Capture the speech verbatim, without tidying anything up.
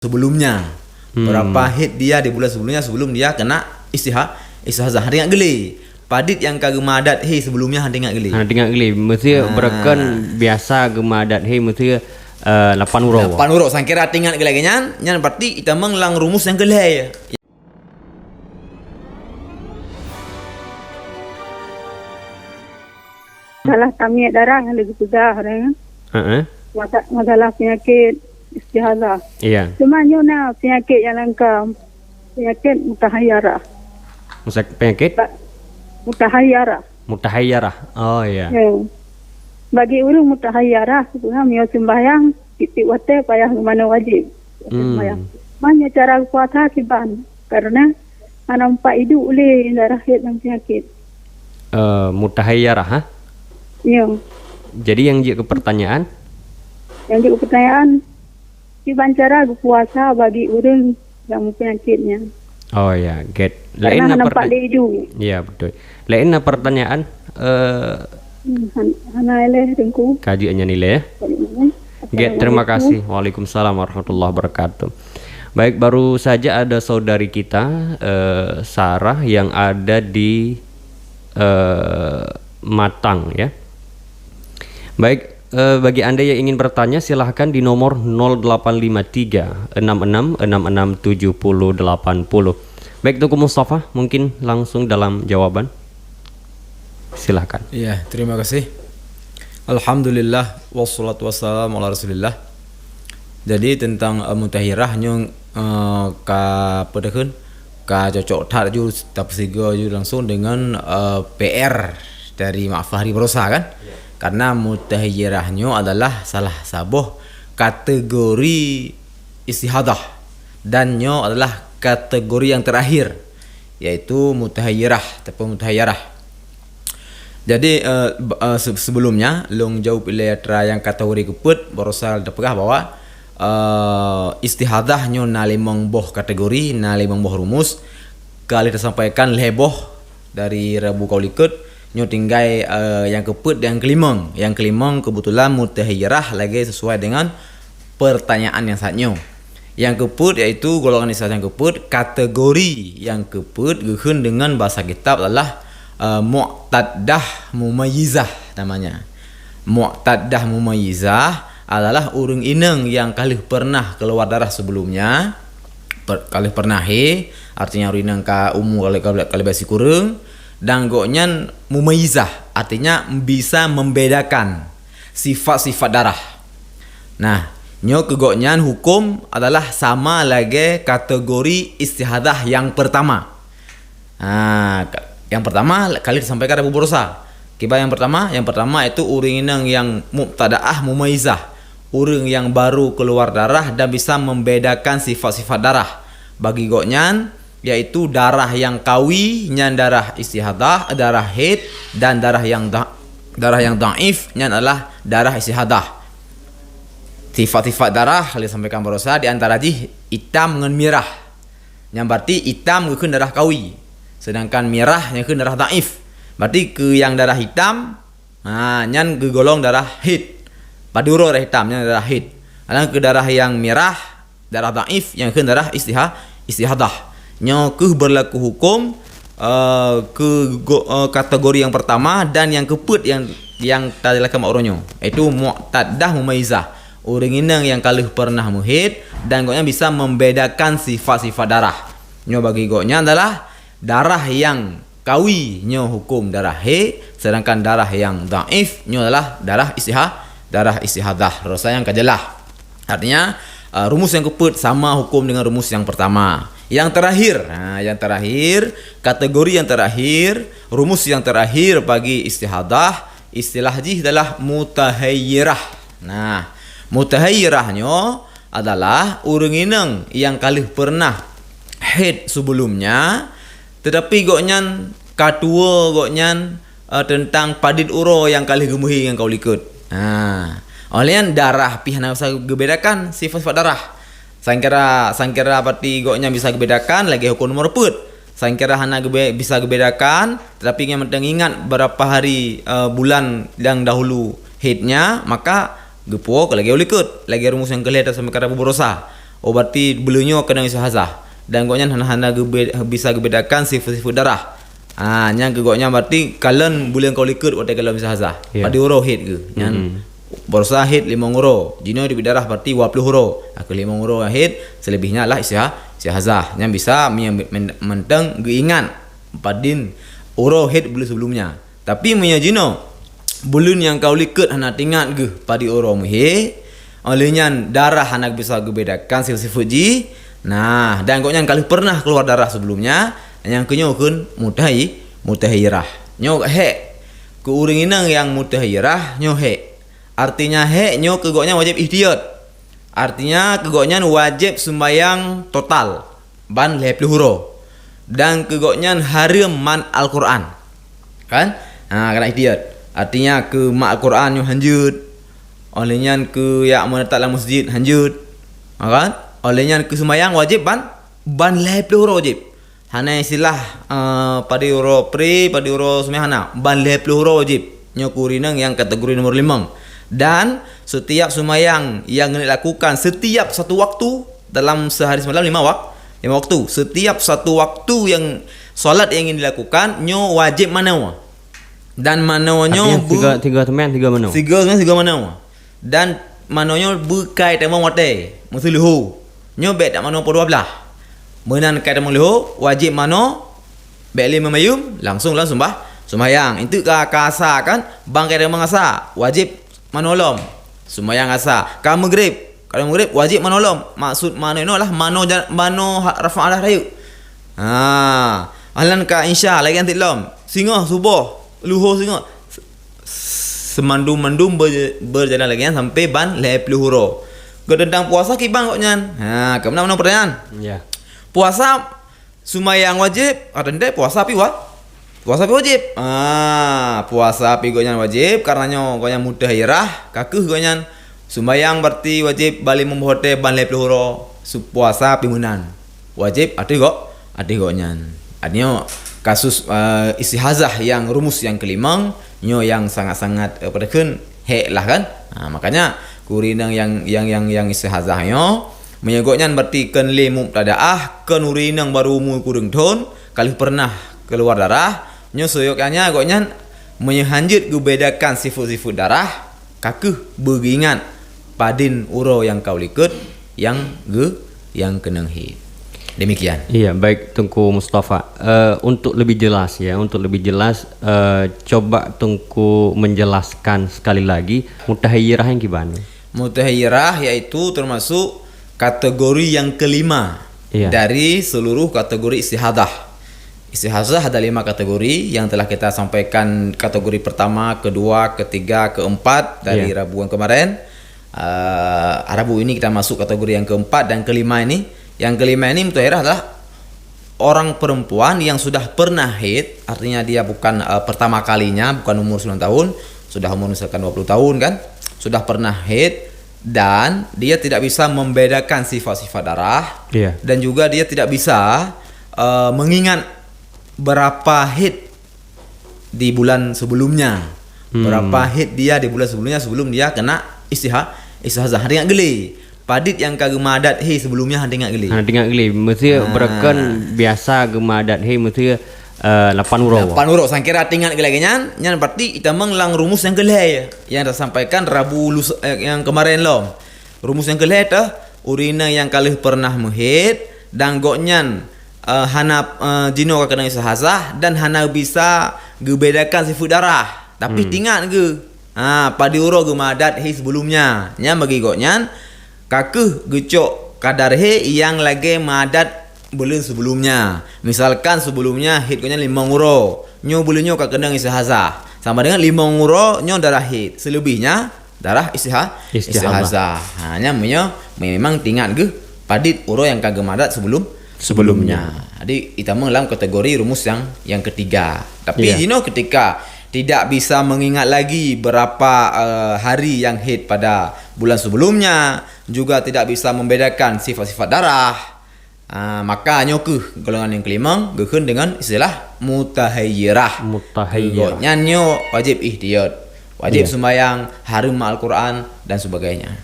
sebelumnya. Hmm. Berapa haid dia di bulan sebelumnya, sebelum dia kena istiha-, istihazah. Hana teuingat geulé. Padit nyang ka geumeuadat haid sebelumnya hana teuingat geulé. Hana teuingat geulé. Mesti Ah. beureukan biasa geumeuadat haid mesti, eh, lapan uroe. Lapan uroe. Sangkira teuingat geulé lagèe nyan, nyan berarti itamong lam rumus nyang keu lhèe. Masalah tamiet darah nyang lagèe geupeugah orang. Heeh. Masa-, masalah penyakit istihazah. Iya. Cuma nyoe na penyakit nyang langka, penyakit mutahayyarah. Musa-, penyakit? Ba-, mutahayyarah. Mutahayyarah. Oh, iya. Ya. Bagi ureueng mutahayyarah, sebenarnya miyueb sembahyang, tiep-tiep watèe payah geumanoe wajéb. Hmm. Sembahyang. Manyang cara puasa kiban. Karena hana meupat iduek lé darah haid dan penyakit. Eh, mutahayyarah, ha? Ya. Jadi, nyang jeuet keu pertanyaan? Nyang jeuet keu pertanyaan, kiban cara geupuasa bagi ureueng nyang meupenyakit nyan. Oh, ya, get. Karena hana meupat lé iduek. Ya, betul. Laén na pertanyaan? Eh, Hmm, han-, hana ilèe, Teungku. Ka jeuet nyan ilèe, ya? Baik, terima kasih. Assalamualaikum. Waalaikumsalam warahmatullahi wabarakatuh. Baik, baru saja ada saudari kita, eh, Sarah yang ada di, eh, Matang, ya. Baik, eh, bagi Anda yang ingin bertanya, silahkan di nomor nol delapan lima tiga, enam enam enam enam tujuh puluh delapan puluh. Baik, Teungku Mustafa, mungkin langsung dalam jawaban. Silahkan. Iya, terima kasih. Alhamdulillah, wassalatu wassalamu ala Rasulillah. Jadi, tentang, eh, mutahayyarah nyoe, eh, ka peue takheun, ka cocok that ju, tapeusigoe ju langsung dengan, eh, P R dari Mak Fahri barosa, kan? Ya. Karena mutahayyarah nyoe adalah salah saboh kategori istihadah. Dan nyoe adalah kategori yang terakhir, yaitu mutahayyirah ataupun mutahayyarah. Jadi, eh, b-, eh, se-, sebelumnya, lôn jaweueb ilèe atra nyang kategori keupeuet, barosa tapeugah bahwa, eh, istihadah nyoe na limong boh kategori, na limong boh rumus. Ka lheueh tasampaikan lhèe boh dari Rabu ka u likot, nyoe tinggai, eh, nyang keupeuet dan nyang keulimong. Nyang keulimong keubeutulan mutahayyirah lagèe sesuai dengan pertanyaan nyang saat nyoe. Nyang keupeuet yaitu golongan istihadah nyang keupeuet, kategori nyang keupeuet geukheun deungon basa kitab adalah, eh, mu'taddah mumayyizah namanya. Mu'taddah mumayyizah adalah ureueng inong nyang ka lheueh pernah keluar darah sebelumnya, per-, ka lheueh pernah haid, artinya ureueng inong ka umu ka lheueh, ka lheueh, ka lheueh bak sikureueng, dan gobnyan mumayyizah, artinya bisa membedakan sifat-sifat darah. Nah, nyoe keu gobnyan huköm adalah sama lagèe kategori istihadah nyang pertama. Ha, ka-, nyang pertama, ka lheueh tasampaikan Rabu barosa. Kiban nyang pertama, nyang pertama yaitu ureueng inong nyang mubtada'ah mumayyizah. Ureueng nyang baru keluar darah dan bisa membedakan sifat-sifat darah. Bagi gobnyan, yaitu darah nyang kawi nyan darah istihadah, darah haid, dan darah nyang dha-, darah nyang dhaif nyan adalah darah istihadah. Sifat-sifat darah, ka lheueh sampaikan barosa, di antara jih itam ngon mirah. Nyan berarti itam geukheun darah kawi, sedangkan mirah nyan geukheun darah dhaif. Berarti keu nyang darah itam, ha, nyan geugolong darah haid. Padum uroe darah itam, nyan darah haid. Adapun keu darah nyang mirah, darah dhaif, nyan geukheun darah istiha-, istihadah. Nyoe keuh berlaku huköm, eh, keu go-, eh, kategori nyang pertama dan nyang keupeuet nyang, nyang talakèe bak uroe nyoe, yaitu mu'taddah mumayyizah. Ureueng inong nyang ka lheueh pernah meuhaid dan gobnyan bisa membedakan sifat-sifat darah. Nyoe bagi gobnyan adalah darah nyang kawi nyoe huköm darah haid, sedangkan darah nyang dhaif nyoe adalah darah istiha-, darah istihadah. Rasa nyang ka jeulaih. Artinya, uh, rumus nyang keupeuet sama huköm dengan rumus nyang pertama. Nyang terakhir, ha, nyang terakhir, kategori nyang terakhir, rumus nyang terakhir bagi istihadah, istilah jih adalah mutahayyirah. Nah, mutahayyirah nyoe adalah ureueng inong nyang ka lheueh pernah haid sebelumnya, tetapi gobnyan ka tuwoe gobnyan, eh, teuntang padit uroe nyang ka lheueh geumeuhaid nyang ka u likot. Ha. Óh lheueh nyan darah pih hana bisa geubedakan sifat-sifat darah. Sangkira, sangkira pati gobnyan bisa geubedakan lagèe huköm nomor peuet. Sangkira hana geube-, bisa geubedakan, tetapi nyang penting ingat berapa hari, eh, bulan nyang dahulu haidnya, maka geupuwoe keu lagèe u likot, lagèe rumus nyang keu lhèe tasampaikan Rabu barosa. Oh, berarti buleuen nyoe keunong istihazah. Dan gobnyan hana, hana geube-, bisa geubedakan sifeut-sifeut darah. Ha, nyan keu gobnyan berarti kalon buleuen ka likot watée kalon istihazah. Ya. Padum uroe haid geuh. Nyan Mm-mm. barosa haid limong uroe. Jinoe teubiet darah berarti dua ploh uroe. Ha, keu limong uroe haid, seuleubeh nyan lah istiha-, istihazah. Nyan bisa meunyo men-, mantong geuingat padum uroe haid buleuen sebelum nyan. Tapi meunyoe jinoe, buleuen nyang ka likot hana teuingat geuh padum uroe meuhaid, óh lheueh nyan darah hana bisa geubedakan sifeut-sifeut jih, nah, dan gobnyan ka lheueh pernah keuluar darah sebelum nyan, nyang keu nyoe kheun mutahi-, mutahayyirah. Nyoe hék keu ureuëng inong nyang mutahayyirah, nyoe hék. Artinya hék nyoe keu gobnyan wajéb ihtiyot. Artinya keu gobnyan wajéb sumbayang total ban lhée ploh uroe. Dan keu gobnyan hareuem man Al-Quran. Kan? Ha, keuneuk ihtiyot. Artinya keu mat Al-Quran nyoe hanjeuet. Óh lheueh nyan keu jak meuneutap lam masjid hanjeuet. Ha, kan? Óh lheueh nyan keu sumbayang wajéb ban, ban lhée ploh uroe wajéb. Hana istilah, eh, padum uroe pré, padum uroe sumbayang hana. Ban lhée ploh uroe wajéb. Nyoe keu ureuëng inong nyang kategori nomor limong. Dan setiap sumbayang yang dilakukan setiap satu waktu dalam sehari semalam lima wak-, lima waktu. Setiap satu waktu yang solat yang ingin dilakukan, nyoe wajéb manoe. Dan manoe nyoe Artinya bu- tiga, tiga teumanyong, tiga manoe. Tiga teumanyong, tiga manoe. Dan manoe nyoe beukai tamong watée, meuseu leuho. Nyoe bék tamanoe poh dua blaih. Meunan kai tamong leuho, wajéb manoe, bék lé meumayum, langsung lam sumbah-, sumbayang. Enteuk ka, ka asa kan, ban kai tamong asa, wajéb manoe lom. Sumbayang asa. Ka meugreb, ka meugreb, wajéb manoe lom. Maksud manoe inoe lah manoe ja-, manoe ha-, rafah alah rayeuk. Ha, ahlan ka insya, lagée nyan cit lom. Singoh suboh, leuho singoh. Seumandum-mandum be-, beujalan lagée nyan sampoe ban lhée ploh uroe. Keu teuntang puasa kiban gobnyan. Ha, keu meunan-meunan peurtanyaan. Ya. Puasa sumbayang wajéb, atau tidak puasa pi wa-, puasa pi wajéb. Ha, puasa pi gobnyan wajéb karena nyoe gobnyan mutahayyirah, ka keuh gobnyan sumbayang berarti wajéb ban limong boh watée ban lhée ploh uroe, su-, puasa pi meunan. Wajéb ateueh gob-, ateueh gobnyan. Artinya, kasus, eh, istihazah yang rumus yang kelimong, nyoe yang sangat-sangat, eh, pada kheun hék lah kan. Ha, makanya, keu ureuëng inong yang, yang, yang, yang istihazah nyoe, meunyoe gobnyan berarti kon lé mubtadaah, kon ureuëng inong baru umu kureueng thon, ka lheueh pernah keuluar darah, nyoe seuyoe nyan gobnyan meunyoe hanjeuet geubedakan sifeut-sifeut darah, ka keuh beugeuingat padum uroe nyang ka likot nyang geu-, nyang keunong haid. Demikian. Iya, baik Teungku Mustafa. Eh, untuk lebih jelas ya, untuk lebih jelas, eh, coba Teungku menjelaskan sekali lagi mutahayyirah nyang kiban. Mutahayyirah yaitu termasuk kategori yang kelima Iya. dari seluruh kategori istihazah. Istihazah ada lima kategori yang telah kita sampaikan, kategori pertama, kedua, ketiga, keempat dari Iya. Rabu yang kemarin. Ah, Rabu ini kita masuk kategori yang keempat dan kelima ini. Yang kelima ini mutahayyirah adalah orang perempuan yang sudah pernah haid, artinya dia bukan, eh, pertama kalinya, bukan umur sembilan tahun, sudah umur misalkan dua puluh tahun kan, sudah pernah haid dan dia tidak bisa membedakan sifat-sifat darah Iya. dan juga dia tidak bisa, eh, mengingat berapa haid di bulan sebelumnya. Hmm. Berapa haid dia di bulan sebelumnya sebelum dia kena istiha-, istihazah. Hana teuingat geulé. Padit nyang ka geumeuadat haid sebelumnya hana teuingat geulé. Hana teuingat geulé. Mesti Ah. beureukan biasa geumeuadat haid mesti, eh, lapan uroe. Lapan uroe. Sangkira teuingat geulé lagée nyan, nyan berarti itamong lam rumus nyang keulhée nyang tasampaikan Rabu lus-, eh, nyang kemarin lom. Rumus nyang keulhée teuh, ureuëng inong nyang ka lheueh pernah meuhaid dan gobnyan, eh, hana, eh, jinoe ka keunong istihazah dan hana bisa geubedakan sifeuet darah. Tapi Hmm. teuingat geuh, ha, padum uroe geumeuadat haid sebelumnya. Nyan bagi gobnyan, ka keuh geucok kadar haid nyang lagée meuadat buleuen sebelumnya. Misalkan sebelumnya haid gobnyan limong uroe, nyoe buleuen nyoe ka keunong istihazah. Sama dengan limong uroe nyoe darah haid. Seuleubihnya darah istiha-, Istihazah. istihazah. Ha, nyan meunyoe memang teuingat geuh padit uroe nyang ka geumeuadat sebelum, Sebelumnya. sebelumnya. Jadi, itamong lam kategori rumus yang, yang ketiga. Tapi Iya. jinoe ketika tidak bisa mengingat lagi berapa, eh, hari yang haid pada bulan sebelumnya, juga tidak bisa membedakan sifat-sifat darah, Ah, maka nyoe keuh golongan nyang keulimong geukheun deungon istilah mutahayyirah. Mutahayyirah. Gobnyan nyoe wajéb ihtiyot, wajéb Iya. sumbayang, hareuem Al-Quran dan sebagainya.